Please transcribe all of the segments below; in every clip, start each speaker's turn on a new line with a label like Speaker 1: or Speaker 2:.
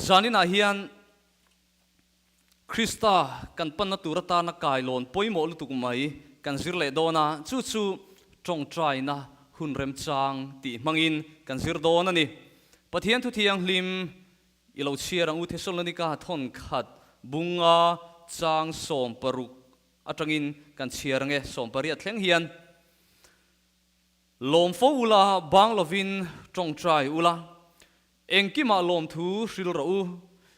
Speaker 1: Zaninah hian Krista kan panna tur atana kailawn pawimawh lutuk mai kan zir leh dawn a, chu chu tawngtaina hun remchang tih hmangin kan zir dawn a ni. Pathian thu thianghlim i lo chhiar ang u Thesalonika thawn khat bunga chang 60 atangin kan chhiar ang e, 18 thleng hian. Lawm fo ula, bang lovin tawngtai ula, Engkimah lawmthu hril rawh u.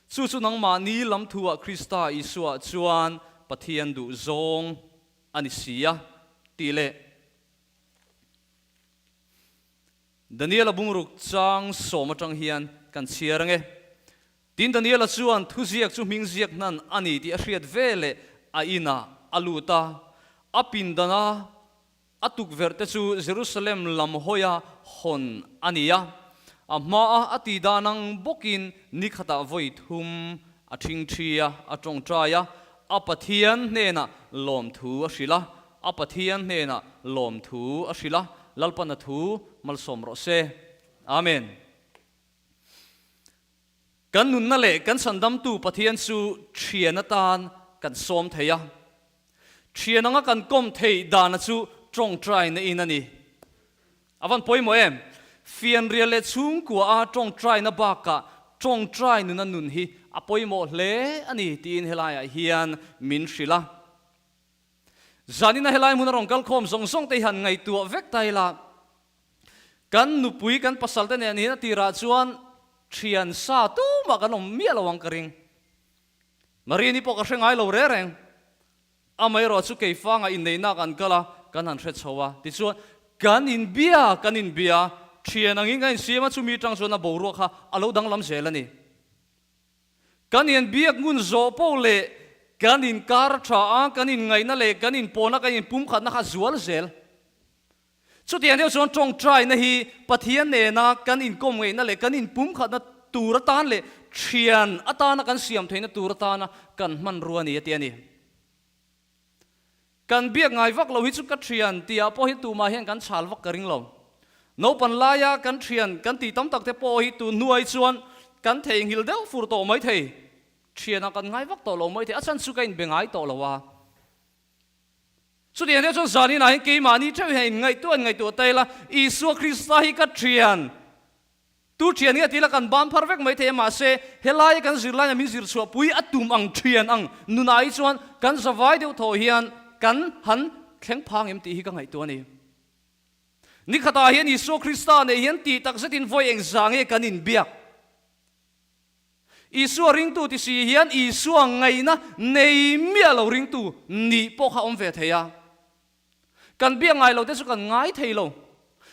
Speaker 1: Chu chu nangmahni lam thuah Krista Isuaah chuan Pathian duh zawng a ni si a, tih leh Daniela bungruk chang sawm atang hian kan chhiar ang e. Tin, Daniela chuan thuziak chu hming ziak hnan a ni tih a hriat veleh a inah a lut a, a pindana A tukverh te chu Jerusalem lam hawia hawn a ni a, a hmaa a ti dan ang bawkin ni khatah vawi thum a ṭhingṭhi a, a ṭawngṭai a, a Pathian hnenah lawmthu a hrilh a, a Pathian hnenah lawmthu a hrilh a, Lalpan a thu malsawm rawh se. Amen. Kan nunna leh kan chhandamtu Pathian chu ṭhian atan kan sawm thei a. Ṭhian anga kan kawm theih dana chu ṭawngṭaina in a ni. A van pawimawh em? Fianrial leh chhungkua a ṭawngṭaina bakah ṭawngṭai nuna nun hi a pawimawh hle a ni tiin helaiah hian min hrilh a. Zanina helai hmuna rawn kalkhawm zawng zawng te hi han ngaihtuah vek ta ila, Kan nupui kan pasal te nen hian a tirah chuan thian sa tumah kan awm miah lo ang ka ring. Marini pawh ka hre ngai lo reng reng. Amaherawh chu keifanga inneihna kan kal a, kan han hre chho a. Tichuan kan inbia kan inbia, thian angin kan insiam a, chumi atang chuan a boruak kha a lo danglam zel a ni. Kan inbiak ngun zawh pawh leh kan inkar a tha a, kan inngaihna leh kan inpawhna kan inpumkhatna kha a zual zel. Chutiang deuh chuan tawngtaina hi Pathian nena kan inkawm ngeihna leh kan inpumkhatna tur atan leh thian atana kan siam theihna tur atana kan hmanrua a ni a ti a ni. Kan biak ngai vak lo hi chu ka thian tihah pawh hi tumah hian kan chhal vak ka ring lo. Naupan laia kan thian kan tih tam tak te pawh hi tun hnuai chuan kan theihnghilh deuh fur tawh mai thei. Thianah kan ngai vak tawh lo mai thei. A chhan chu ka inbe ngai tawh lo a. Chutiang deuh chuan zaninah hian keimahni theuh hian inngaihtuah inngaihtuah ta ila, Isua Krista hi ka thian, tu thian nge tila kan ban phar vek mai thei a, mahse helaia kan zirlaina min zir chhuahpui a tum ang thian ang nunah hi chuan kan zavai deuh thaw hian kan han thleng phang em tih hi ka ngaihtuah a ni. Nikhatah hian Isua Krista neih hian tih tak zetin vawi engzah nge kan inbiak? Isua ringtu ti si hian Isua ngaihna nei miah lo ringtu nih pawh kha awm ve thei a. Kan biak ngai lo te chu kan ngai thei lo.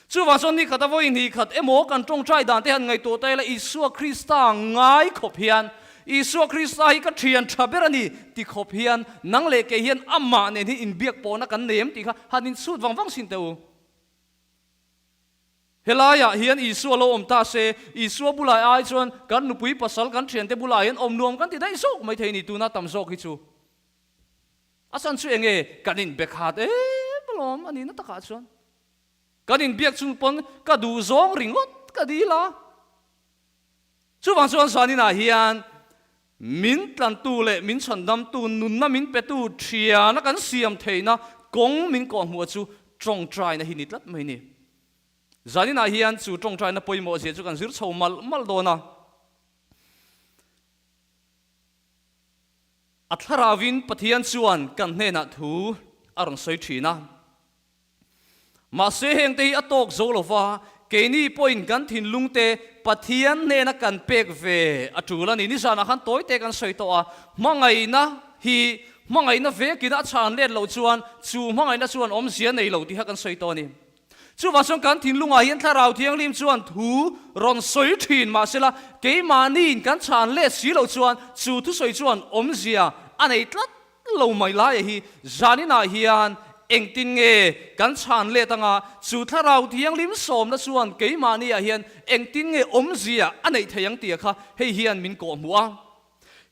Speaker 1: Chuvang chuan ni khat a vawi hnih khat emaw kan tawngtai dan te han ngaihtuah ta ila Isua Krista ngai khawp hian Isua Krista hi ka thian tha ber a ni ti khawp hian nang leh kei hian amah nen hi inbiak pawhna kan nei em tih kha han insut vang vang sin teh u. Helaiah hian Isua lo awm ta se, Isua bulai ai chuan kan nupui pasal kan thiante bulah hian awm nuam kan ti daih zawk mai thei ni tuna tam zawk hi chu. A chhan chu enge kan inbe khat em alawm a nihna takah chuan. Kan inbiak chung pawn ka duh zawng ringawt ka dil a. Chuvang chuan zaninah hian min tlantu leh min chhandamtu nunna min petu thiana kan siam theihna kawng min kawhhmuh chu tawngtaina hi ni tlat mai ni. Zaninah hian chu tawngtaina pawimawh zia chu kan zir chho malh malh dawn a. A thlarauin Pathian chuan kan hnenah thu a rawn sawi thin a. Mahse hengte hi a tawk zo lo va, keini pawhin kan thinlungte Pathian hnena kan pek ve a tul a ni. Nizanah khan tawite kan sawi tawh a, hmangaihna hi hmangaihna vekin a chhan let loh chuan chu hmangaihna chuan awmzia nei lo tih kha kan sawi tawh a ni. Chuvang chuan kan thinlungah hian Thlarau Thianghlim chuan thu rawn sawi thin mahsela keimahniin kan chhan let si loh chuan chu thusawi chuan awmzia a nei tlat lo mai laia hi zaninah hian engtin nge kan chhan let anga chu Thlarau Thianghlim sawmna chuan keimahniah hian engtin nge awmzia a neih thei ang tia kha hei hian min kawhhmuh a.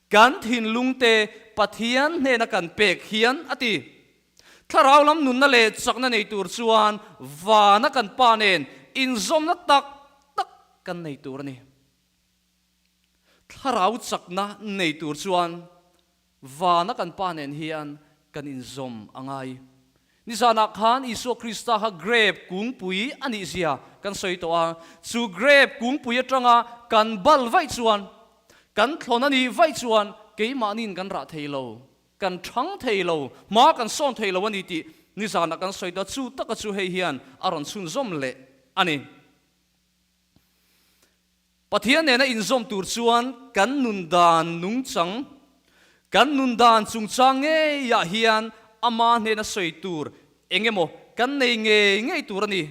Speaker 1: Kan thinlungte Pathian hnena kan pek hian a ti. Thlarau lam nunna leh chakna nei tur chuan vana kan Pa nen inzawmna tak tak kan nei tur a ni. Thlarau chakna nei tur chuan vana kan Pa nen hian kan inzawm a ngai. Nizanah khan Isua Krista kha grape kungpui a nih zia kan sawi tawh a, chu grape kungpui atanga kan bal vaih chuan, kan thlawn a nih vaih chuan keimahniin kan rah thei lo, kan thang thei lo, hma kan sawn thei lo a ni tih nizanah kan sawi tawh a, chu taka chu hei hian a rawn chhunzawm leh a ni. Pathian nena inzawm tur chuan kan nun dan nungchang, kan nun dan chungchang ngeiah hian ama hnena sawi tur eng emaw kan nei ngei ngei tur a ni.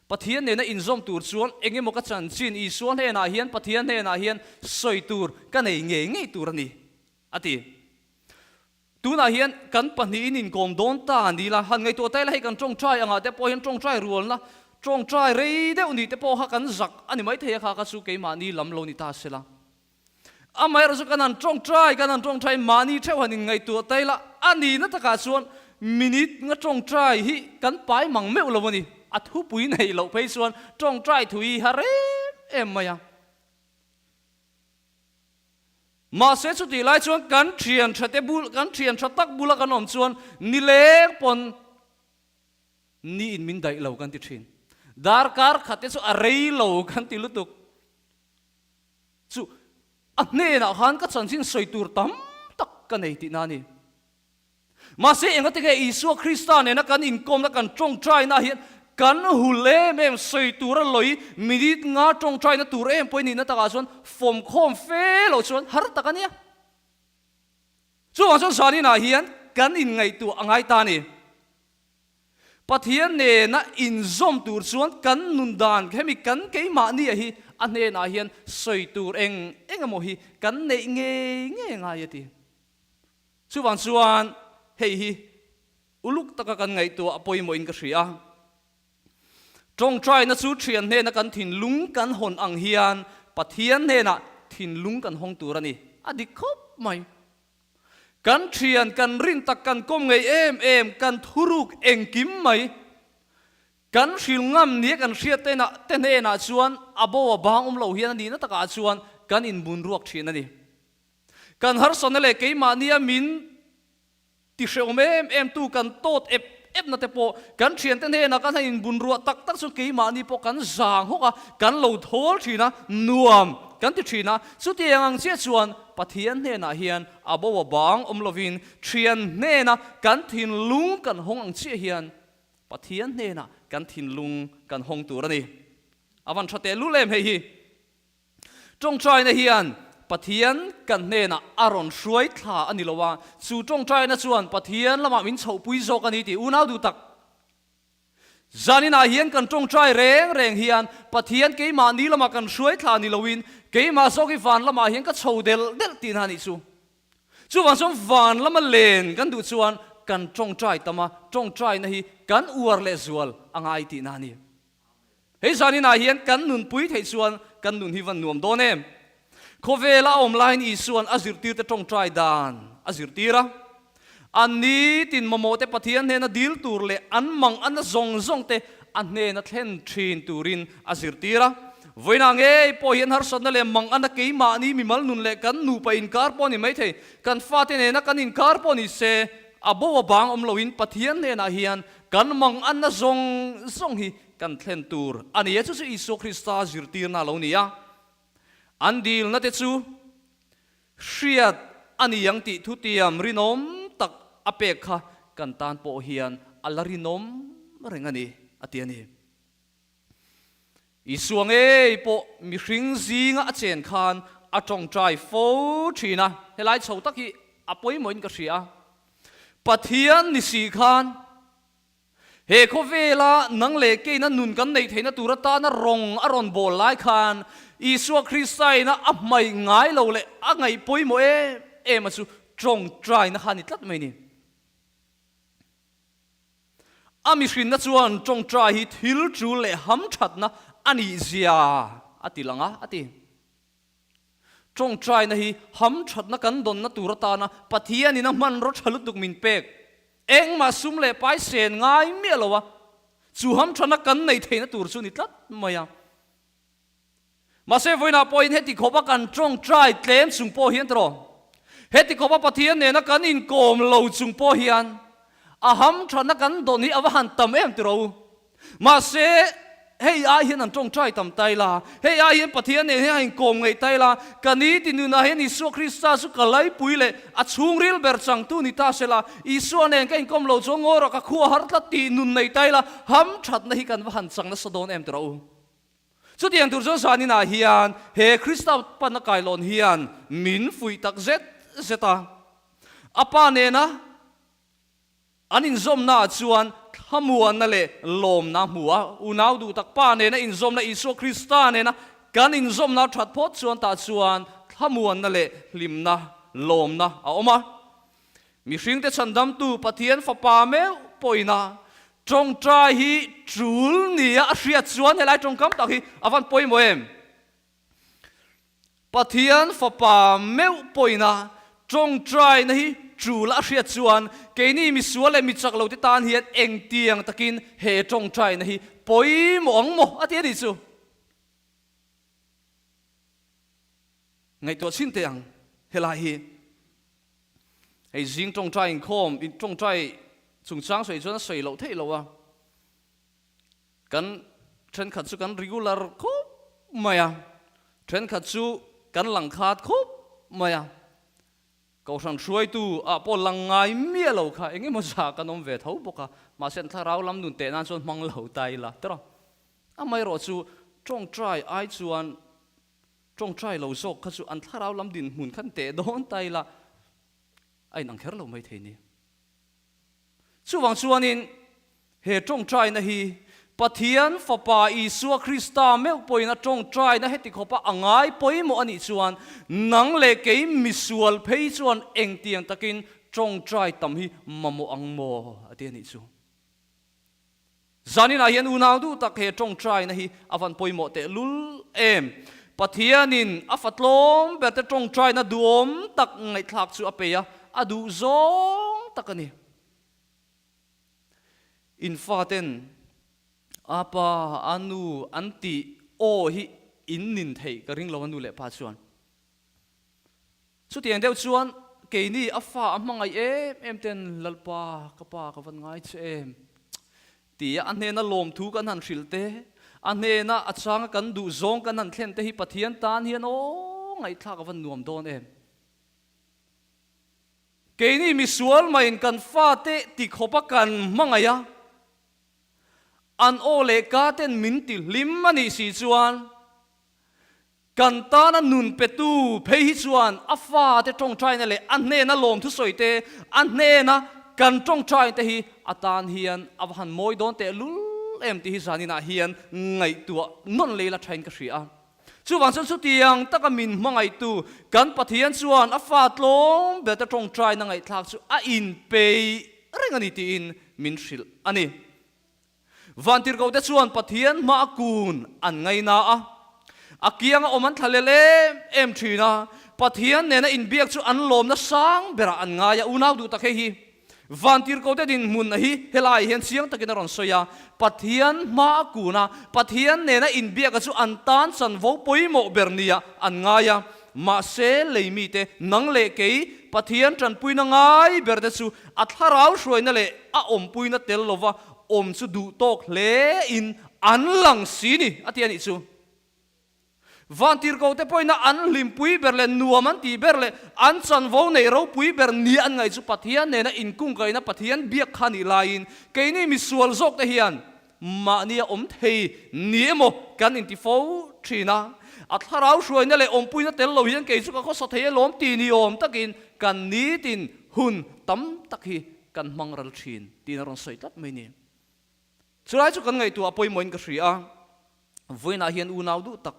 Speaker 1: Pathian nena inzawm tur chuan eng emaw ka chanchin Isua hnenah hian Pathian hnenah hian sawi tur ka nei ngei ngei tur a ni, a ti. Tunah hian kan pahnihin inkawm dawn ta a ni la, han ngaihtuah ta ila hei kan tawngtai angah te pawh hian tawngtai rualna, tawngtai rei deuh nih te pawh kha kan zak a ni maithei a kha kha chu keimahni lam lo ni ta se la. Amaherawh chu kan han tawngtai, kan han tawngtai mahni theuh han inngaihtuah ta ila a nihna takah chuan minute nga tawngtai hi kan pai mang meuh lo a ni. A thupui neih loh phei chuan tawngtai thu hi har em em mai a. Mahse chutih lai chuan kan thian tha te bul, kan thian tha tak bula kan awm chuan nileng pawn ni in min daih lo kan ti thin. Darkar khat te chu a rei lo kan ti lutuk. Chu a hnenah khan ka chanchin sawi tur tam tak ka nei tihna a ni. Mahse, engati nge Isua Krista nena kan inkawmna kan tawngtaina hian kan hul em em sawi tura lawi minute nga tawngtaina tur em pawh i nihna takah chuan fawmkhawm fe loh chuan har tak a nia. Chuvang chuan zaninah hian kan inngaihtuah a ngai ta a ni. Pathian nena inzawm tur chuan kan nun dan hemi kan keimahnia hi a hnenah hian sawi tur eng eng emaw hi kan neih ngei ngei ngai a ti. Chuvang chuan hei hi uluk taka kan ngaihtuah a pawimawhin ka hria. Tawngtaina chu thian hnena kan thinlung kan hawn ang hian Pathian hnenah thinlung kan hawng tur a ni. A dik khawp mai. Kan thian, kan rin tak, kan kawm ngei em em, kan thuruk engkim mai, kan hril ngam nia kan hriat te te hnenah chuan a bo a bang awm lo hian a nihna takah chuan kan inbun ruak thin a ni. Kan harsatna leh keimahnia min tihrehawm em em tu kan tawt ep epna te pawh kan thiante hnenah kan han inbun ruah tak tak chuan keimahni pawh kan zang hawk a, kan lo thawl thin a, nuam kan ti thin a. Chutiang ang chiah chuan Pathian hnenah hian a bo a bang awm lovin thian hnena kan thinlung kan hawng ang chiah hian Pathian hnenah kan thinlung kan hawng tur a ni. A van tha tehlul em hei hi. Tawngtaina hian Pathian kan hnenah a rawn hruai thla a ni lo a, chu tawngtaina chuan Pathian lamah min chhohpui zawk a ni tih unau duh tak. Zaninah hian kan tawngtai reng reng hian Pathian keimahni lamah kan hruai thla ni loin keimah zawk hi van lamah hian ka chho delh delh tihna a nih chu. Chuvang chuan van lama len kan duh chuan kan tawngtai tam a, tawngtaina hi kan uar leh zual a ngai tihna a ni. Hei zaninah hian kan nunpui theih chuan kan nun hi van nuam dawn em? Khawvela a awm laiin Isua'n a zirtirte tawngtai dan a zirtir a. An nitin mamawhte Pathian hnena dil tur leh an mang ana zawng zawngte a hnena thlen thin turin a zirtir a. Vawiinah ngei pawh hian harsatna leh mang ana keimahni mimal nun leh kan nupa inkar pawh a ni maithei, kan fate nena kan inkar pawh ni se, a bo a bang awm loin Pathian hnenah hian kan mang ana zawng zawng hi kan thlen tur a ni a, chu chu Isua Krista zirtirna a lo ni a. An dilna te chu hriat a ni ang tih thutiam rinawm tak a pek kha kan tan pawh hian a la rinawm reng a ni, a ti a ni. Isua ngei pawh mihring zinga a chen khan a tawngtai fo thin a, helai chho tak hi a pawimawhin ka hria a. Pathian ni si khan He khawvela nang leh keina nun kan neih theihna tur atana rawng a rawn bawl lai khan Isua Kristaina a hmaih ngai lo leh a ngaih pawimawh em em a chu tawngtaina kha a ni tlat mai ni. A mihrinna chuan tawngtai hi thil tul leh hamthatna a nih zia a ti lang a, a ti. Tawngtaina hi hamthatna kan dawnna tur atana Pathianin a hmanraw tha lutuk min pek. Engmah sum leh pai sen ngai miah lo a, chu hamthatna kan neih theihna tur chu ni tlat mai a. Mahse vawiinah pawhin heti khawpa kan tawngtai tlem chung pawh hian tiraw, heti khawpa Pathian nena kan inkawm lo chung pawh hian a hamthatna kan dawn hi a va han tam em tiraw u. Mahse hei ai hian an tawngtai tam tai la, hei ai hian Pathian nen hian a inkawm ngaih tai la, ka ni ti nunah hian Isua Krista chu ka laipui leh a chhungril ber changtu ni ta se la, Isua nen ka inkawm lo chuan ngaw rawh ka khua har tlat tih nun nei tai la, hamthatna hi kan va han chang nasa dawn em tiraw u. Chutiang tur chuan zaninah hian he Krista panna kailawn hian min fuih tak zet zet a. A pa nena an inzawmnaah chuan thlamuanna leh lawmna a hmu a. Unau duh tak pa nena inzawmna Isua Krista nena kan inzawmna that phawt chuan tah chuan thlamuanna leh hlimna, lawmna a awm a. Mihringte chhandamtu Pathian Fapa meuh pawhin a tawngtai hi tul nia a hriat chuan helai tawngkam tak hi a van pawimawh em? Pathian Fapa meuh pawhin a tawngtaina hi tul a hriat chuan keini misual leh michak lote tan hian engtiang takin he tawngtaina hi pawimawh ang maw a ti a nih chu. Ngaihtuah chhin teh ang helai hi. Hei zing tawngtai inkhawm, tawngtai chungchang sawi chuan a sawi loh theih loh a. Kan thenkhat chu kan regular khawp mai a, thenkhat chu kan lang khat khawp mai a. Kohhran hruaitu ah pawh lang ngai miah lo kha eng emaw zah kan awm ve tho bawk a, mahse an thlarau lam nun teh nan chuan hmang lo ta ila tiraw. Amaherawh chu tawngtai ai chuan Tawngtai lo zawk kha chu an thlarau lam dinhmun khan teh dawn ta ila a inang kher lo mai thei ni. Chuvang chuanin he tawngtaina hi Pathian Fapa Isua Krista meuh pawhin a tawngtaina heti khawpa a ngai pawimawh a nih chuan nang leh kei misual phei chuan engtiang takin tawngtai tam hi mamawh ang maw a ti a nih chu. Zaninah hian unau duh tak he tawngtaina hi a van pawimawh teh lul em. Pathianin a fatlawm berte tawngtaina duhawm tak ngaihthlak chu a pe a, a duh zawng tak a ni. In faten a pa, a nu an tih aw hi in nin theih ka ring lo a nu leh pa chuan. Chutiang deuh chuan keini a fa a hmangaih em em ten Lalpa ka pa ka van ngai che em tia a hnena lawmthu kan han hrilh te, a hnena a changa kan duh zawng kan han thlen te hi Pathian tan hian aw ngaihthlak a van nuam dawn em. Keini misual maiin kan fate tikhawpa kan hmangaih a, an aw leh ka ten min ti hlim a nih si chuan, Kan tana nun petu phei hi chuan a fate tawngtaina leh a hnena lawmthusawi te, a hnena kan tawngtaina te hi a tan hian a va han mawi dawn teh lul em tih hi zaninah hian ngaihtuah nawn lei la thain ka hria a. Chuvang chuan chutiang taka min hmangaihtu kan Pathian chuan a fa tlawm ber te tawngtaina ngaihthlak chu a inpeih reng a ni tiin min hrilh a ni. Vantirhkohte chuan Pathian hmaa kun an ngaina a, a kianga awm an thlalel em em thin a, Pathian nena inbiak chu an lawmna sang berah an ngai a. Unau duh tak hei hi Vantirhkohte dinhmun hi helaiah hian chiang takin a rawn sawi a, Pathian hmaa kun a, Pathian nena inbiaka chu an tan chanvo pawimawh ber nia an ngai a. Mahse, lei mite, nang leh kei, Pathian tanpuina ngai berte chu a thlarau hruaina leh a awmpuina tel lova awm chu duh tawk hlein an lang si ni, a ti a nih chu. Vantirhkohte pawhina an hlimpui ber leh nuam an tih ber leh an chanvo neih ropui ber nia an ngaih chu Pathian nena inkungkaihna Pathian biak kha nih laiin keini misual zawkte hian Mahnia awm thei ni emaw kan inti fo thin a, a thlarau hruaina leh awmpuina tel lo hian kei chu ka khawsa thei alawm ti ni awm takin kan nitin hun tam tak hi kan hmang ral thin tiin a rawn sawi tlat mai ni. Chulai chu kan ngaihtuah a pawimawhin ka hria a, vawiinah hian unau duh tak,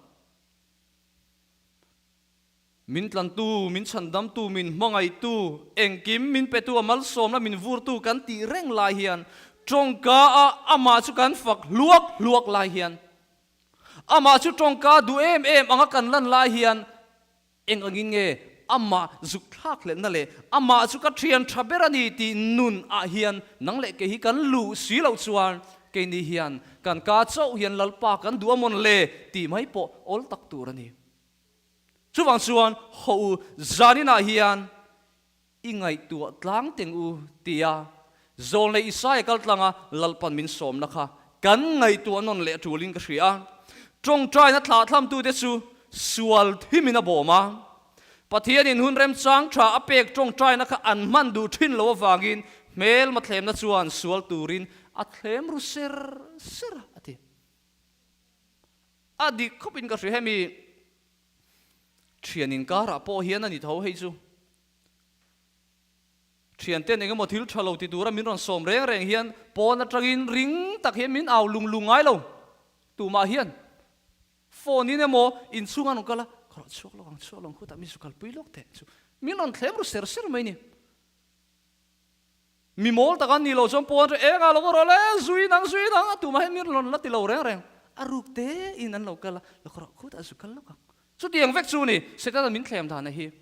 Speaker 1: Min tlantu, min chhandamtu, min hmangaihtu, engkim min petu a malsawmna min vurtu kan tih reng lai hian tawngka a amah chu kan fak hluak hluak lai hian amah chu tawngka duh em em anga kan lan lai hian eng angin nge amah zuk thlak hlenna leh amah chu ka thian tha ber a ni tih nun ah hian nang leh kei hi kan luh si loh chuan keini hian Kan ka chauh hian Lalpa kan duh a mawn le tih mai pawh awl tak tur a ni. Chuvang chuan haw u zaninah hian i ngaihtuah tlang teng u tia Zawlnei Isaia kal tlanga Lalpan min sawmna kha kan ngaihtuah nawn leh tulin ka hria. Tawngtaina thlahthamtute chu sual thimin a bawm a, Pathianin hun remchang tha a pek tawngtaina kha an hman duh thin lo avangin hmelma thlemna chuan sual turin a thlem ru ser ser a, a ti. A dik khawpin ka hria hemi thian inkarah pawh hian a ni tho hei chu. Thianten engemaw thil tha lo ti tura min rawn sawm reng reng hian pawn atangin ring tak hian min au lung lung ngai lo tumah hian. Phone in emaw inchhung an rawn kal a, ka rawn chhuak lawk ang, chhuak lawng khutah min zu kalpui lawk teh chu min rawn thlem ru ser ser mai ni. Mi mawl tak an nih loh chuan pawn chu eng ah lo va rawh le, zui nang zui nang a tumah hian min rawn la ti lo reng reng. A ruk te in an lo kal a, lo ka rawh khutah zu kal lawk ang. Chutiang vek chu ni, Setana min thlem dan a hi.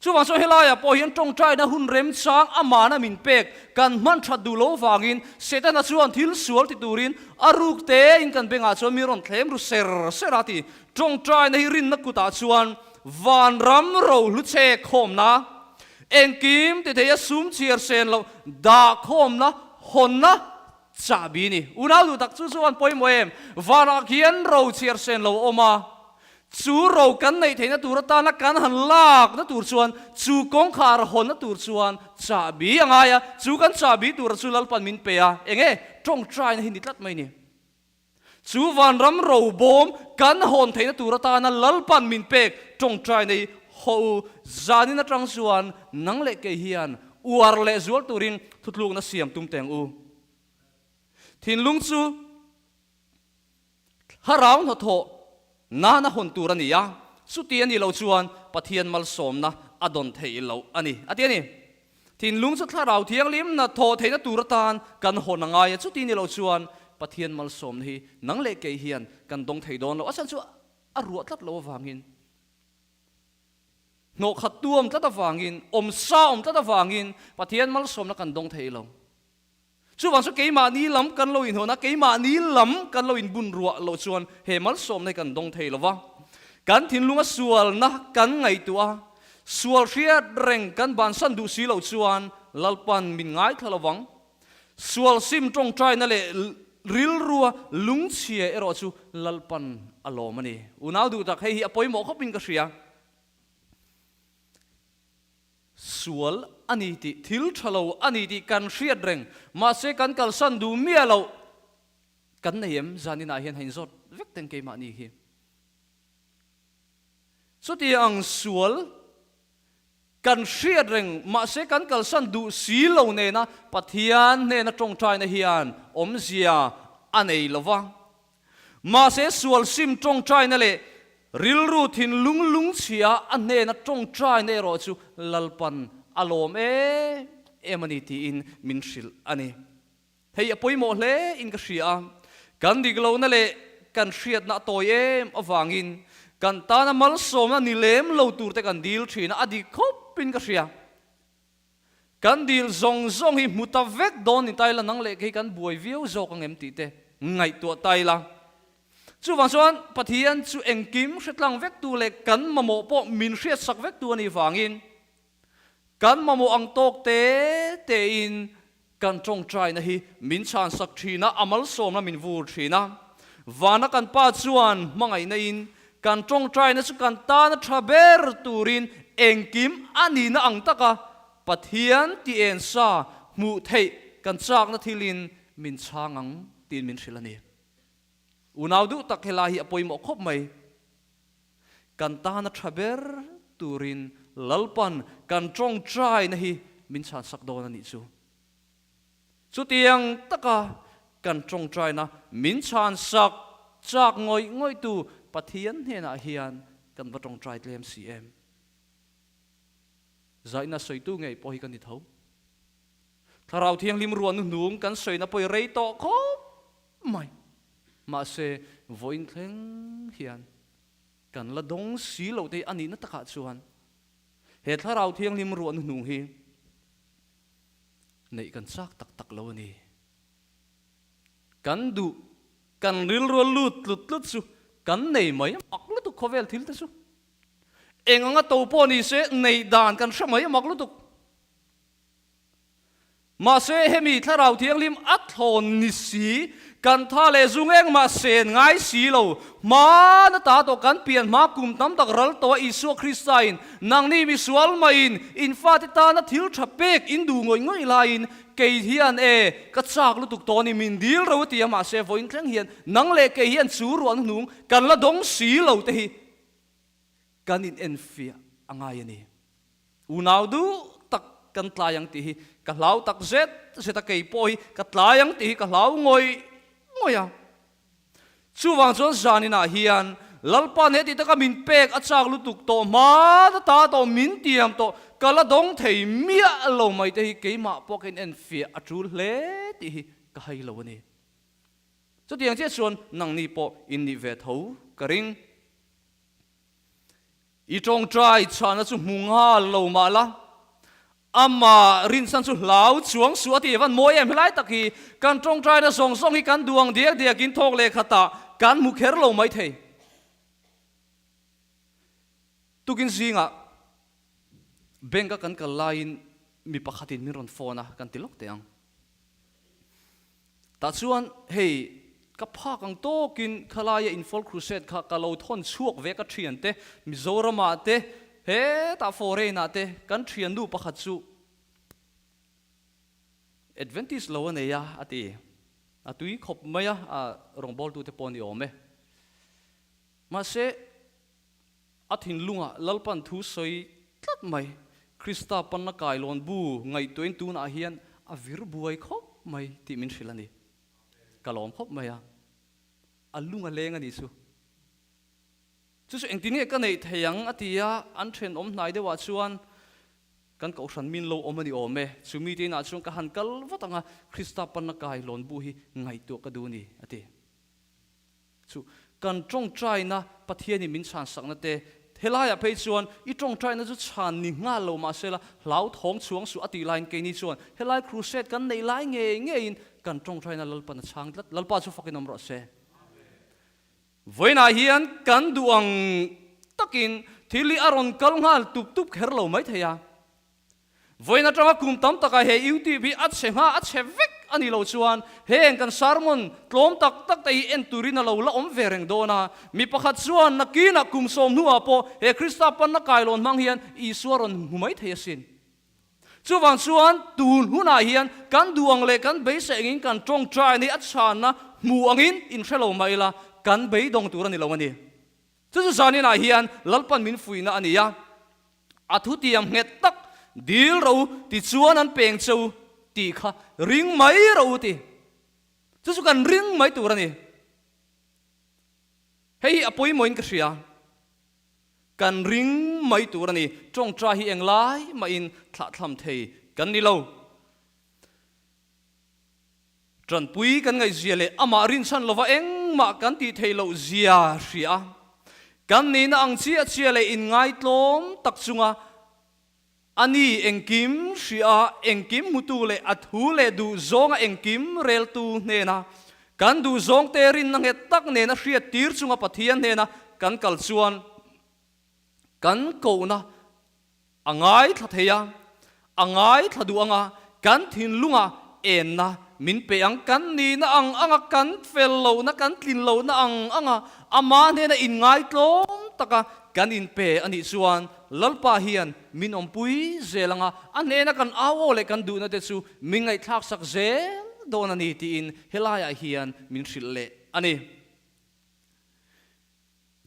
Speaker 1: Chuvang chuan helaiah pawh hian tawngtaina hun remchang amana min pek kan hman that duh lo vangin Setana chuan thil sual ti turin a ruk tein kan bengah chuan mi rawn thlem ru ser ser a ti. Tawngtaina hi rinna kutah chuan vanram rohlu che khawmna, engkim ti theia sum chhiar sen loh dah khawmna, hawnna chahbi ni. Unau duh tak chu chuan pawimawh em? Vanah khian ro chhiar sen lo a awm a. Chu ro kan neih theihna tur atana kan han lakna tur chuan chu kawngkhar hawnna tur chuan chahbi a ngai a, chu kan chahbi tura chu Lalpan min pe a, eng nge? Tawngtaina hi ni tlat mai ni. Chu vanram ro bawm kan hawn theihna tur atana Lalpan min pek tawngtaina hi haw u, zanin atang chuan nang leh kei hian uar leh zual turin thutlukna siam tum teng u. Thinlung chu. Thlarau hnathawh nana hawn tur a ni a, chuti a nih loh chuan Pathian malsawmna a dawn theih loh a ni, a ti a ni. Thinlung chu Thlarau Thianghlim hnathawh theihna tur atan kan hawn a ngai a, chuti nih loh chuan Pathian malsawmna hi nang leh kei hian kan dawng thei dawn lo, a chhan chu a ruah tlat loh avangin, hnawhkhat tu awm tlat avangin, awmsa awm tlat avangin Pathian malsawmna kan dawng thei lo. Chuvang chu keimahni lam kan lo inhawn a, keimahni lam kan lo inbun ruah loh chuan he malsawmna hi kan dawng thei lo va. Kan thinlunga sualna kan ngaihtuah a, sual hriat reng kan bansan duh si loh chuan Lalpan min ngaithla lo vang. Sual sim tawngtaina leh rilrua lungchhia erawh chu Lalpan a lawm a ni. Unau duh tak, hei hi a pawimawh khawpin ka hria. Sual a ni tih, thil tha lo a ni tih kan hriat reng, mahse kan kalsan duh miah loh kan nei em? Zaninah hian hain zawt vek teng keimahni hi. Chuti ang sual kan hriat reng, mahse kan kalsan duh si lo nena Pathian hnena tawngtaina hian awmzia a nei lo va. Mahse sual sim tawngtaina leh rilru thinlung lungchhia a hnena tawngtaina erawh chu Lalpan a lawm em em a ni tiin min hrilh a ni. Hei a pawimawh hle in ka hria a, kan dik lohna leh kan hriatna a tawi em avangin kan tana malsawmna ni lem lo turte kan dil thin a, a dik khawp in ka hria. Kan dil zawng zawng hi hmu ta vek dawn ni ta ila nang leh kei kan buai viau zawk ang em tih te ngaihtuah ta ila. Chuvang chuan Pathian chu engkim hretlang vek tu leh kan mamawh pawh min hriatsak vek tu a nih vangin kan mamawh ang tawk te tein Kan tawngtaina hi min chhansak thin a, a malsawmna min vur thin a. Vana kan Pa chuan hmangaihna in kan tawngtaina chu kan tana tha ber turin engkim a nihna ang taka Pathian ti en sa hmuh theih kan chakna thilin min chhang ang tiin min hrilh a ni. Unau duh tak helai hi a pawimawh khawp mai. Kan tana tha ber turin Lalpan kan tawngtaina hi min chhansak dawn a nih chu. Chutiang taka kan tawngtaina min chhansak chak ngawih ngawihtu Pathian hnenah hian kan va tawngtai tlem si em? Zaihna sawitu ngei pawh hi ka ni tho. Thlarau Thianghlim ruahnu hnung kan sawina pawh hi rei tawh khawp mai. Mahse, vawiin thleng hian kan la dawng si loh te hi a nihna takah chuan he Thlarau Thianghlim ruahnu hnung hi neih kan chak tak tak lo a ni. Kan duh, kan rilru a lut tlut tlut chu kan nei mai mak lutuk khawvel thil te chu. Eng anga to pawh ni se neih dan kan hre mai mak lutuk. Mahse hemi Thlarau Thianghlim a thlawn ni si, kan tha leh zung engmah sen ngai si lo, hma na ta tawh kan pian hma kum tam tak ral tawh a Isua Krista in nangni misual maiin in fate tana thil tha pek in duh ngawih ngawih laiin kei hian e ka chak lutuk tawh a ni min dil ro a ti a mahse vawiin thleng hian nang leh kei hian chu ruahna hnung kan la dawng si lo te hi kan in enfiah a ngai a ni. Unau duh tak kan tlai ang tih hi ka hlau tak zet zet a, kei pawh hi ka tlai ang tih hi ka hlau ngawih ngawih a. Chuvang chuan zaninah hian Lalpa'n he ti taka min pek a chak lutuk tawh hma na ta tawh min tiam tawh ka la dawng thei miah lo mai te hi keimah pawh ka inenfiah a tul hle tih hi ka hai lo a ni. Chutiang chiah chuan nangni pawh in nih ve tho ka ring. I tawngtai chhahna chu hmu nghal lo mah la, amah rinsan chu hlau chuang suh a ti a van mawi em helai tak hi kan tawngtaina zawng zawng hi kan duang diak diakin thawk leh khatah kan hmu kher lo mai thei. Tukin zingah bank a kan kal laiin mi pakhatin min rawn phone a, kan ti lawk teh ang. Tah chuan hei ka phak ang tawkin khalaia Infall Crusade kha ka lo thawn chhuak ve ka thiante Mizoramah te hetah foreign ah te kan thiannu pakhat chu Adventist lo a nei a a ti. A tui khawp mai a, a rawngbawltute pawh a ni awm e. Mahse A thinlungah Lalpan thu sawi tlat mai. Krista panna kailawn bu ngaihtuahin tunah hian a vir buai khawp mai tih min hrilh a ni. Ka lawm khawp mai a, a lung a leng a nih chu. Chu chu engtin nge ka neih thei ang a ti a, an thenawm hnai deuhah chuan kan kohhran min lo awm a ni awm e. Chu mite inah chuan ka han kal vat ang a, Krista panna kailawn bu hi ngaihtuah ka duh a ni a ti. Chu kan tawngtaina Pathianin min chhan sakna te, helaiah phei chuan i tawngtaina chu chhan ni nghal lo mahsela hlauthawng chhuang suh a tih laiin keini chuan helai crusade kan neih lai ngei ngeiin kan tawngtaina Lalpan a chhang tlat. Lalpa chu fakin awm rawh se. Vawiinah hian kan duh ang takin thil hi a rawn kal nghal tup tup kher lo maithei a. Vawiin atanga kum tam takah he YouTube hi a chhe ngha a chhe vek a ni lo chuan heng kan sermon tlawm tak tak te hi en turin a lo la awm ve reng dawn a. Mi pakhat chuan nakinah kum sawm hnuah pawh he Krista panna kailawn hmang hian Isua rawn hmu mai thei asin. Chuvang chuan tun hunah hian kan duh ang leh kan beisei angin kan tawngtai ni a chhanna hmu angin inhre lo mah ila kan beidawng tur a ni lo a ni. Chu chu zaninah hian Lalpan min fuihna a ni a, a thutiam nghet tak dil ro tichuan an peng che u tih kha ring mai ro u ti. Chu chu kan ring mai tur a ni. Hei hi a pawimawhin ka hria. Kan ring mai tur a ni. Tawngtai hi englai mahin thlahthlam thei kan ni lo. Tanpui kan ngaihzia leh amah rinchhan lova engmah kan tih theih loh zia hria a, kan nihna ang chiah chiah leh inngaitlawm tak chunga a ni engkim hria a, engkim hmutu leh a thu leh duhzawnga engkim reltu hnena kan duhzawngte rinna nghet tak nena hriat tir chunga Pathian hnena kan kal chuan kan kohna A ngaithla thei a, a ngaithla duh anga kan thinlunga enna min pe ang, kan nihna ang anga kan fel lohna, kan tlin lohna ang anga ama hnena inngaitlawm taka kan inpe a nih chuan Lalpa hian min awmpui zel anga a hnena kan au aw leh kan duhna te chu min ngaihthlaksak zel dawn a ni tiin helaiah hian min hrilh leh a ni.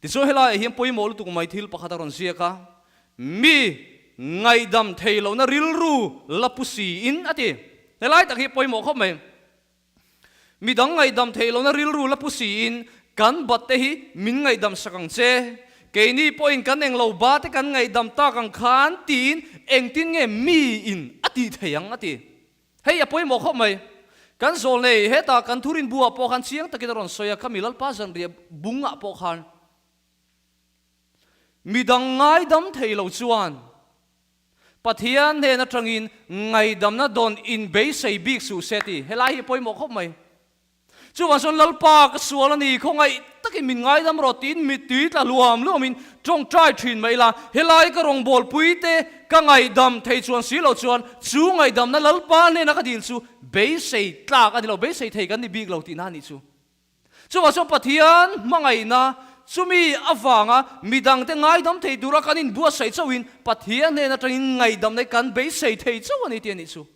Speaker 1: Tichuan helaiah hian pawimawh lutuk mai thil pakhat a rawn ziak a, Mi ngaihdam thei lohna rilru la pu siin a ti. Helai tak hi pawimawh khawp mai. Mi dang ngaihdam thei lohna rilru la pu siin kan bat te hi min ngaihdam sak ang che, keini pawhin kan englo ba te kan ngaihdam tak ang khan tiin engtin nge miin a tih thei ang a ti. Hei a pawimawh khawp mai. Kan zawl nei, hetah kan thurin buah pawh khan chiang takin a rawn sawi a, khami Lalpa zanriah bungah pawh khan midang ngaidam thei lo chuan Pathian hnen atangin ngaidamna dawn inbeisei bik suh se ti. Helai hi a pawimawh khawp mai. Chuvang chuan Lalpa ka sual a ni, khawngaih takin min ngaidam rawh tiin mittui tla luam luamin tawngtai thin mai ila, helai ka rawngbawlpui te ka ngaihdam thei chuan si lo chuan chu ngaihdamna Lalpa hnena ka dil chu beisei tlak a ni lo, beisei thei kan ni bik lo tihna a nih chu. Chuvang chuan Pathian hmangaihna chumi avanga midangte ngaidam thei tura kan inbuatsaih chauhin Pathian hnen atangin ngaihdamna hi kan beisei thei chauh a ni tih a nih chu.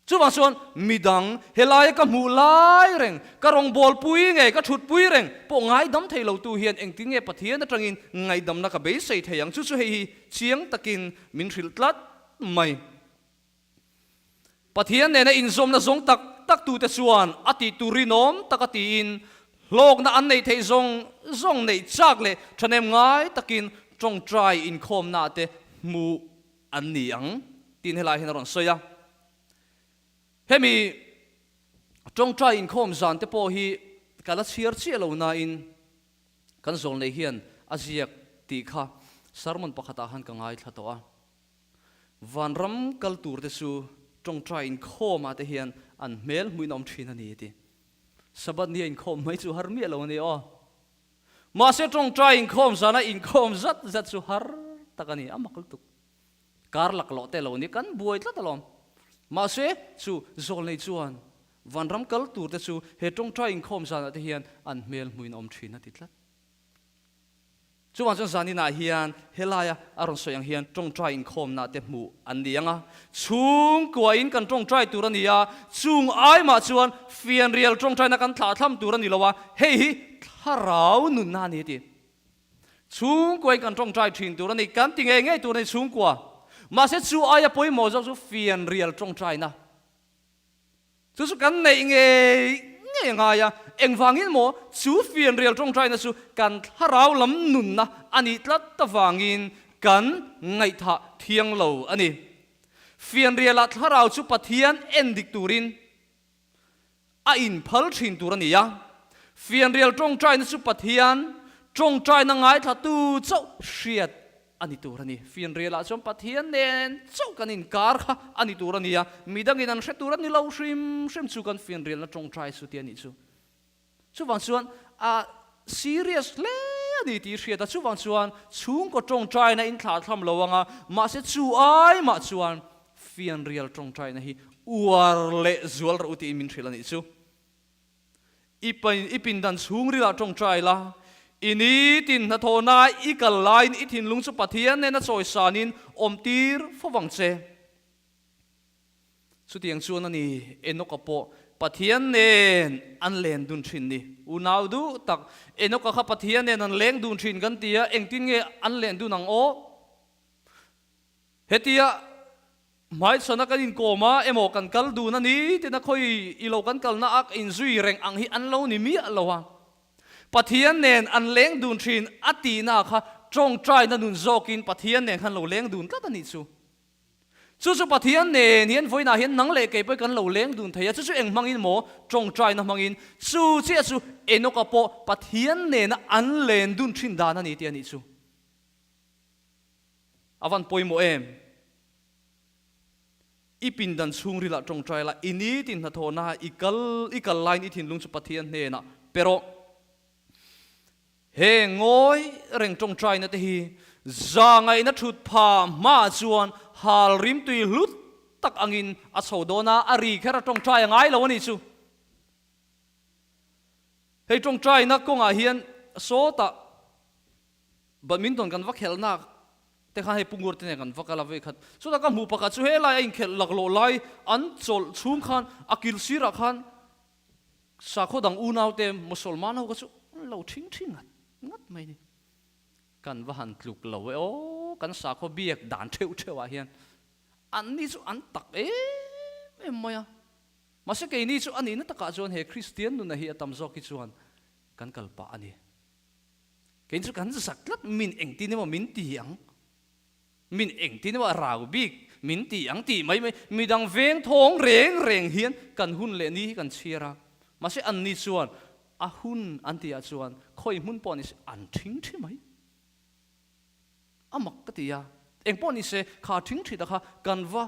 Speaker 1: Chuvang chuan midang helaia ka hmuh lai reng, ka rawngbawlpui nge ka thutpui reng pawh ngaidam thei lotu hian engtin nge Pathian atangin ngaihdamna ka beisei thei ang? Chu chu hei hi chiang takin min hrilh tlat mai. Pathian nena inzawmna zawng tak tak tute chuan a tih tur rinawm taka tiin hlawkna an neih theih zawng zawng neih chak leh thahnem ngai takin tawngtai inkhawmnaah te hmuh an ni ang tiin helai hian a rawn sawi a. Hemi tawngtai inkhawm zan te pawh hi ka la chhiar chiah lo nain kan zawlnei hian a ziak tih kha sermon pakhatah khan ka ngaithla tawh a. Vanram kal tur te chu tawngtai inkhawmah te hian an hmel hmuin a awm thin a ni a ti. Sabbath nia inkhawm mai chu har miah lo a ni aw. Mahse tawngtai inkhawm zana inkhawm zat zat chu har tak a ni, a mak lutuk. Kar laklawh te lo ni kan buai tlat alawm. Mahse chu zawlnei chuan vanram kal tur te chu he tawngtai inkhawm zanah te hian an hmel hmuin a awm thin a ti tlat. Chuvang chuan zaninah hian helaia a rawn sawi ang hian tawngtai inkhawmna te hmuh an ni ang a, chhungkuain kan tawngtai tur a ni a, chung aimah chuan fianrial tawngtaina kan thlahthlam tur a ni lo a, hei hi thlarau nunna a ni a ti. Chhungkuain kan tawngtai thin tur a ni, kan ti ngei ngei tur a ni chhungkua. Mahse chu aia pawimawh zawk chu fianrial tawngtaina. Chu chu kan neih ngei ngei a ngai a, engvangin maw chu fianrial tawngtaina chu kan thlarau lam nunna a nih tlat avangin kan ngaihthah thiang lo a ni. Fianrialah thlarau chu Pathian en dik turin a inphal thin tur a ni a, fianrial tawngtaina chu Pathian tawngtaina ngaithlatu chauh hriat a ni tur a ni. Fianrialah chuan Pathian nen chauh kan inkar kha a ni tur a ni a, midangin an hre tur a ni lo hrim hrim chu kan fianrialna tawngtai chu ti a nih chu. Chuvang chuan a serious hle a ni tih hriat a, chuvang chuan chhungkaw tawngtaina in thlahthlam lo ang a, mahse chu ai mah chuan fianrial tawngtaina hi uar leh zual rawh u tiin min hrilh a nih chu. I i pindan chhungrilah tawngtai la, i nitin hnathawhna i kal laiin i thinlung chu Pathian nena chawisanin awmtir fo vang che. Chutiang chuan a ni, Enoka pawh Pathian nen an len dun thin ni. Unau duh tak, Enoka kha Pathian nen an leng dun thin kan ti a, engtin nge an len dun ang aw? Hetia hmaichhana kan inkawm a emaw kan kal dun a ni tina khawi i lo kan kalna a ka inzui reng ang hi an lo ni miah lo a. Pathian nen an leng dun thin a tihna kha tawngtaina nun zawkin Pathian nen khan lo leng dun tlat a nih chu. Chu chu Pathian nen hian vawiinah hian nang leh kei pawh kan lo leng dun thei a, chu chu eng hmangin maw? Tawngtaina hmangin. Chu chiah chu Enoka pawh Pathian nena an len dun thin dan a ni tih a nih chu. A van pawimawh em? I pindan chhungrilah tawngtai la, i nitin hnathawhna i kal i kal laiin i thinlung chu Pathian hnenah pe rawh. He ngawi reng tawngtaina te hi zahngaihna thut pha hmaah chuan hal rimtui hlut tak angin a chho dawn a, a ri kher a tawngtai a ngai lo a nih chu. Hei tawngtaina kawngah hian sawtah Badminton kan va khelhnak te khan hei Pungur te nen kan va kal a vei khat. Chutah ka hmuh pakhat chu helai a inkhelh laklawh lai an chawlh chhung khan a kil sirah khan sakhaw dang unau te Mosolman ho kha chu an lo thing thing ngat ngat mai ni. Kan va han tluk lo e aw, kan sakhaw biak dan theuh theuh ah hian an ni chu an tak em em mai a. Mahse keini chu a nihna takah chuan he Kristian nuna hi a tam zawk hi chuan kan kal pah a ni. Kei chu kan zak tlat, min engtin emaw min ti ang, min engtin emaw a rau bik min ti ang tih mai mai, midang veng thawng reng reng hian kan hun leh ni hi kan chhiar a, mahse an ni chuan a hun an tih ah chuan khawi hmun pawh ni se an thing thi mai, a mak ka ti a, eng pawh ni se kha thing thi ta kha kan va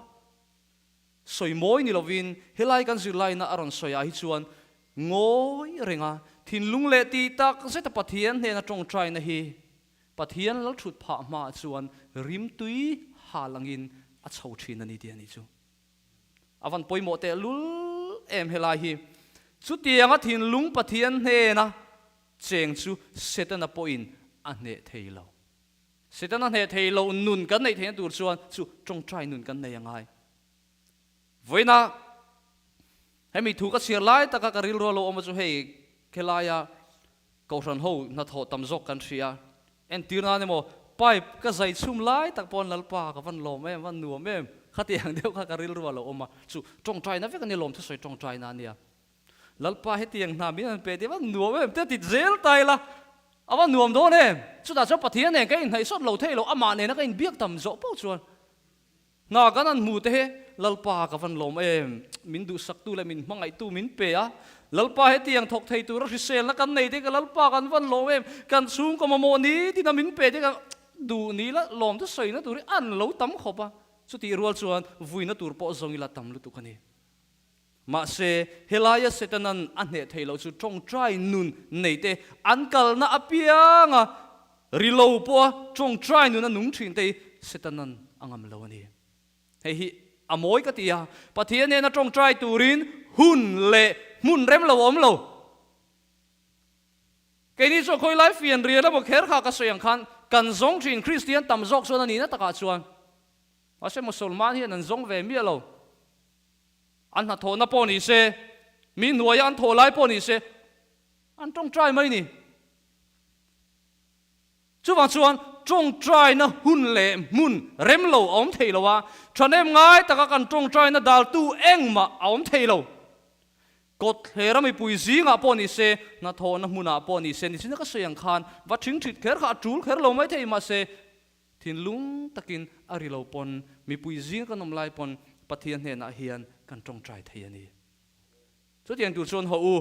Speaker 1: sawi mawi ni lovin helai kan zirlaina a rawn sawi ah hi chuan. Ngawi renga thinlung leh tih tak zeta Pathian hnena tawngtaina hi Pathian lal thut phah hmaah chuan rimtui hal angin a chho thin a ni tih a nih chu. A van pawimawh teh lul em helai hi. Chutianga thinlung Pathian hnena cheng chu Setana pawhin a hneh thei lo. Setana hneh thei lo nun kan neih theihna tur chuan chu tawngtai nun kan nei a ngai. Vawiina hemi thu ka chhiar lai taka ka rilru a lo awm a chu hei khelaia Kohhran ho hnathawh tam zawk kan hria. Entir nan emaw pipe ka zai chhum lai tak pawn Lalpa ka van lawm em, van nuam em, khatiang deuh kha ka rilru a lo awm a. Chu tawngtaina vek a nia, lawmthusawi tawngtaina a nia. Lalpa hetiang hna min han pe tih a van nuam em, te ti zel ta ila a va nuam dawn em. Chutah chuan Pathian nen ka inhnaihsawt lo thei lo, amah nena ka inbiak tam zawh pawh chuan Hna kan han hmu te hi Lalpa ka van lawm em, min duhsaktu leh min hmangaihtu min pe a, Lalpa hetiang thawk thei tura hriselna kan nei te ka Lalpa kan van lawm em, kan chhungkaw mamawh ni tina min pe te ka duh ni la lawm chu sawina tur hi an lo tam khawp a, chutih rual chuan vuina tur pawh zawng ila tam lutuk a ni. Mahse, helaia Setanan a hneh theih loh chu tawngtai nun nei te an kalna apianga ri lo pawha tawngtai nun a nung thin te hi Setanan a ngam lo a ni. Hei hi a mawi ka ti a, Pathian nena tawngtai turin hun leh hmun rem lo a awm lo. Keini chu khawi lai fian rial emaw kher kha ka sawi ang khan kan zawng thin Kristian tam zawk chuan a nihna takah chuan mahse Musulman hian an zawng ve miah lo. An hnathawhna pawh ni se, mi hnuaia an thawh lai pawh ni se, an tawngtai mai ni. Chuvang chuan tawngtaina hun leh hmun rem lo a awm thei lo a, thahnem ngai taka kan tawngtaina daltu engmah a awm thei lo. Kawtthler a mipui zingah pawh ni se, hnathawhna hmunah pawh ni se, nichina ka sawi ang khan va thingthit kher kha a tul kher lo mai thei mahse, Thinlung takin a ri lo pawn, mipui zing kan awm lai pawn Pathian hnenah hian kan tawngtai thei a ni. Chutiang tur chuan haw u,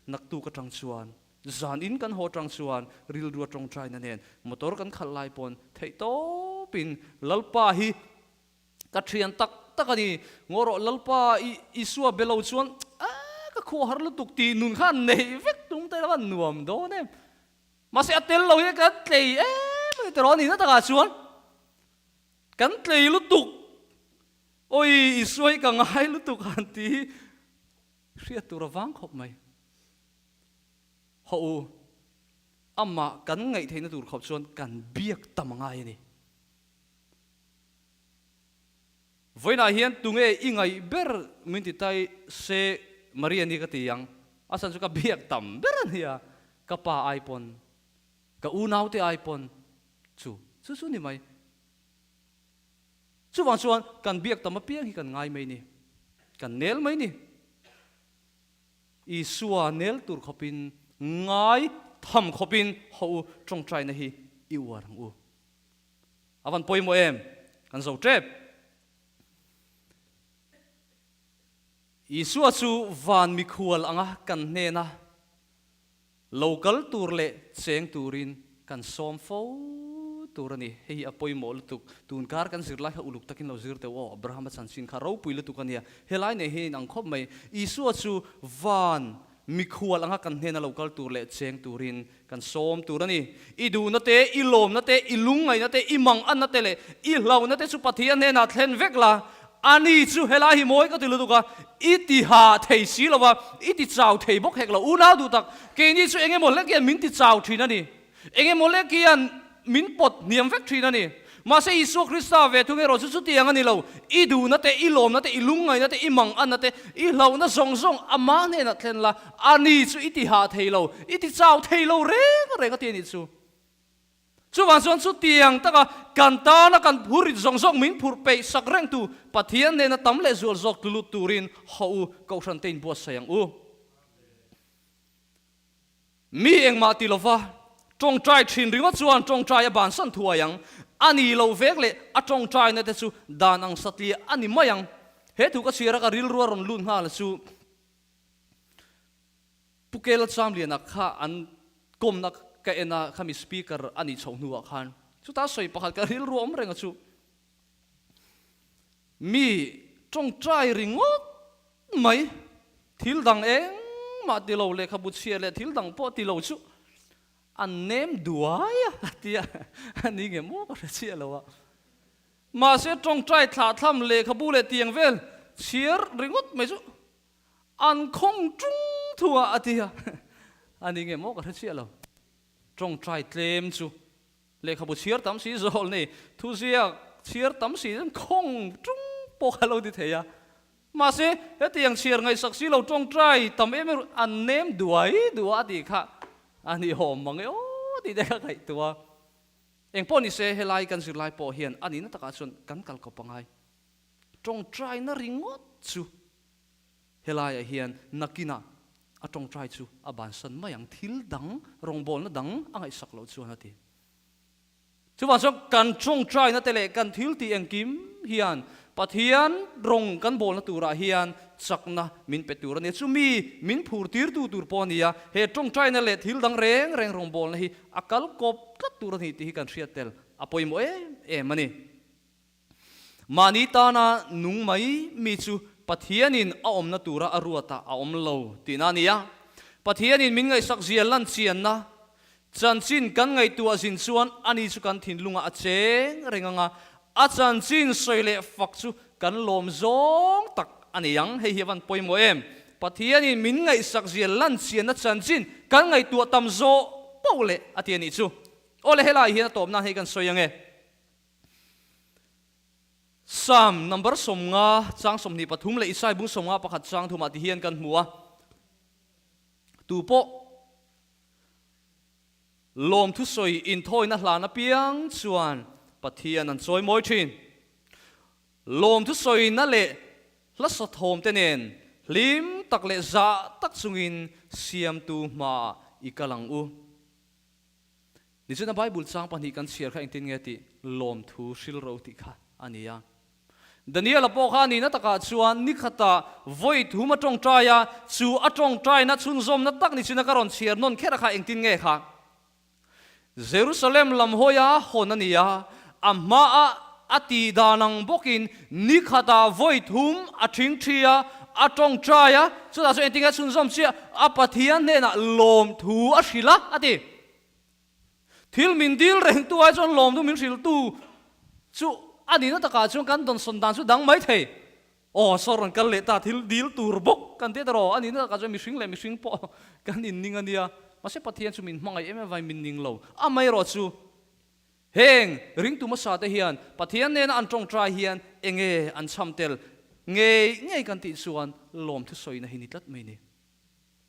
Speaker 1: naktuk atang chuan, zan in kan haw atang chuan rilru a tawngtaina nen motor kan khalh lai pawn theih tawpin Lalpa hi ka thian tak tak a ni. Ngaw rawh Lalpa i Isua be lo chuan ka khuah har lutuk tih nun kha an neih vek tum te lo a nuam dawn em. Mahse a tel lo hi kan tlei em a ni tiraw a nihna takah chuan kan tlei lutuk awi Isua hi ka ngai lutuk han ti hi hriat tur a vang khawp mai. Hawh u, amah kan ngaih theihna tur khawp chuan kan biak tam a ngai a ni. Vawiinah hian tunge i ngaih ber min ti tai se Maria ni ka ti ang, a chhan chu ka biak tam ber a nia, ka pa ai pawn, ka unaute ai pawn chu chu chu ni mai. Chuvang chuan kan biak tam apiang hi kan ngai mai ni, kan nel mai ni. Isua nel tur khawpin, ngai tham khawpin haw u tawngtaina hi i uar ang u. A van pawimawh em? Kan zo tep. Isua chu van mikhual anga kan hnena lo kal tur leh cheng turin kan sawm fo tur a ni. Hei hi a pawimawh lutuk. Tun kar kan zir lai kha uluk takin lo zir teuh aw. Abrahama chanchin kha ropui lutuk a nia. Helai nei hian inang khawp mai. Isua chu van Mikhual anga kan hnena lo kal tur leh cheng turin kan sawm tur a ni. I duhna te, i lawmna te, i lungngaihna te, i manganna te leh i hlauhna te chu Pathian hnenah thlen vek la. Ani chu helai hi mawi ka ti lutuk a, i ti ha thei si lo va, i ti chau thei bawk hek lo. Unau duh tak, keini chu eng emaw hlek hian min ti chau thin a ni. Eng emaw lek hian min pawt hniam vek thin a ni. Mahse Isua Krista ve thung erawh chu chutiang a ni lo. I duhna te, i lawmna te, i lungngaihna te, i manganna te, i hlauhna zawng zawng ama hnenah thlen la, a ni chu i ti hah thei lo, i ti chau thei lo reng reng a ti a nih chu. Chuvang chuan chutiang taka kan tana kan phurrit zawng zawng min phurh peih sak rengtu Pathian hnena tam leh zual zawk tlulut turin haw u Kohhran te inbuatsaih ang u. Mi engmah ti lova tawngtai thin ringawt chuan tawngtai a bansan thuai ang. A ni lo vek leh a tawngtaina te chu dan ang satliah a ni mai ang. He thu ka chhiar a ka rilru a rawn lut nghal chu Pu Kela Chamliana kha an kawmna ka en a, khami speaker a nih chhoh hnuah khan chutah sawi pakhat ka rilru a awm reng a chu mi tawngtai ringawt mai thil dang eng. Engmah ti lo, lehkhabu chhiar leh thil dang pawh ti lo chu an nem duai a, a ti a, a ni nge maw ka hre chiah lo a. Mahse tawngtai thlahthlam lehkhabu leh tiang vel chhiar ringawt mai chu an khawng tung thu a, a ti a, a ni nge maw ka hre chiah lo. Tawngtai tlem chu lehkhabu chhiar tam si zawl nei, thuziak chhiar tam si chuan khawng tung pawh a lo ti thei a. Mahse, hetiang chhiar ngaihsak si lo tawngtai tam em em an nem duai duah a tih kha a ni awm mang e aw tih te kha ngaihtuah a. Eng pawh ni se, helai kan zirlai pawh hian a nihna takah chuan kan kal kawp angai. Tawngtaina ringawt chu helaiah hian nakinah a tawngtai chu a bansan mai ang, thil dang, rawngbawlna dang a ngaihsak loh chuan a ti. Chuvang chuan kan tawngtaina te leh kan thil tih engkim hian Pathian rawng kan bawlna turah hian chakna min pe tur a ni. Chumi min phur tirtu tur pawh a ni a, he tawngtaina leh thil dang reng reng rawngbawlna hi a kal kawp tlat tur a ni tih hi kan hriat tel a pawimawh em em a ni. Mahni tana nung mai mi chu Pathianin a awmna tura a ruatah a awm lo tihna a ni a. Pathianin min ngaihsak zia lan chianna chanchin kan ngaihtuah zin chuan ani chu kan thinlungah a cheng reng ang a, a chanchin sawi leh fak chu kan lawm zawng tak a ni ang. Hei hi a van pawimawh em? Pathianin min ngaihsak zia lan chianna chanchin kan ngaihtuah tam zawh poh leh a ti a nih chu. Aw le, helaiah hian a tawpna hei kan sawi ang e. Psalm number 50 chang 23 leh Isai bung 51 chang thumah ti hian kan hmu a, Tu pawh lawmthu sawi inthawina hlan apiang chuan Pathian an chawi mawi thin. Lawmthu sawina leh hla sathawm te nen hlim tak leh zah tak chungin siamtu hmaah i kal ang u. Nichina Bible chang pahnih kan chhiar kha engtin nge tih lawmthu hril ro tih kha a ni a. Daniela pawh kha a nihna takah chuan ni khatah vawi thum a tawngtai a, chu a tawngtaina chhunzawmna tak nichina ka rawn chhiar nawn kher a kha engtin nge kha? Jerusalem lam hawia hawn a ni a, a hmaah a tih dan ang bawkin ni khatah vawi thum a thingthi a, a tawngtai a, chutah chuan engtin nge chhunzawm chiah? A Pathian hnenah lawmthu a hrilh a, a ti. Thil min dil rengtu ai chuan lawmthu min hrilhtu chu a nihna takah chuan kan dawnsawn dan chu dang mai thei. Aw, saw rawn kal leh ta, thil dil tur bawk kan ti ta rawh. A nihna takah chuan mihring leh mihring pawh kan inning a nia. Mahse Pathian chu min hmangaih em em avangin min ning lo. Amaherawh chu heng ringtu hmasa te hian Pathian nena an tawngtai hian enge an chham tel ngei ngei kan tih chuan lawmthu sawina hi ni tlat mai ni.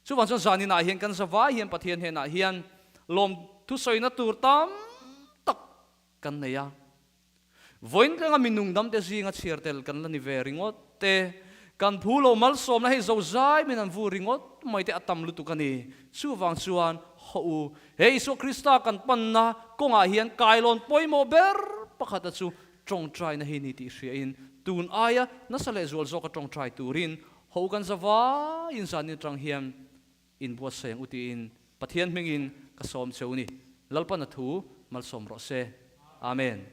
Speaker 1: Chuvang chuan zaninah hian kan zavai hian Pathian hnenah hian lawmthu sawina tur tam tak kan nei a. Vawiin tlenga mi nungdamte zinga chhiar tel kan la ni ve ringawt te, kan phu lo malsawmna hei zozai min an vu ringawt mai te a tam lutuk a ni. Chuvang chuan haw u, he Isua Krista kan panna kawngah hian kailawn pawimawh ber pakhata chu tawngtaina hi ni tih hriain tun aia nasa leh zual zawka tawngtai turin haw u kan zavaiin zanin atang hian inbuatsaih ang u tiin Pathian hmingin ka sawm cheu ni. Lalpan a thu malsawm rawh se. Amen.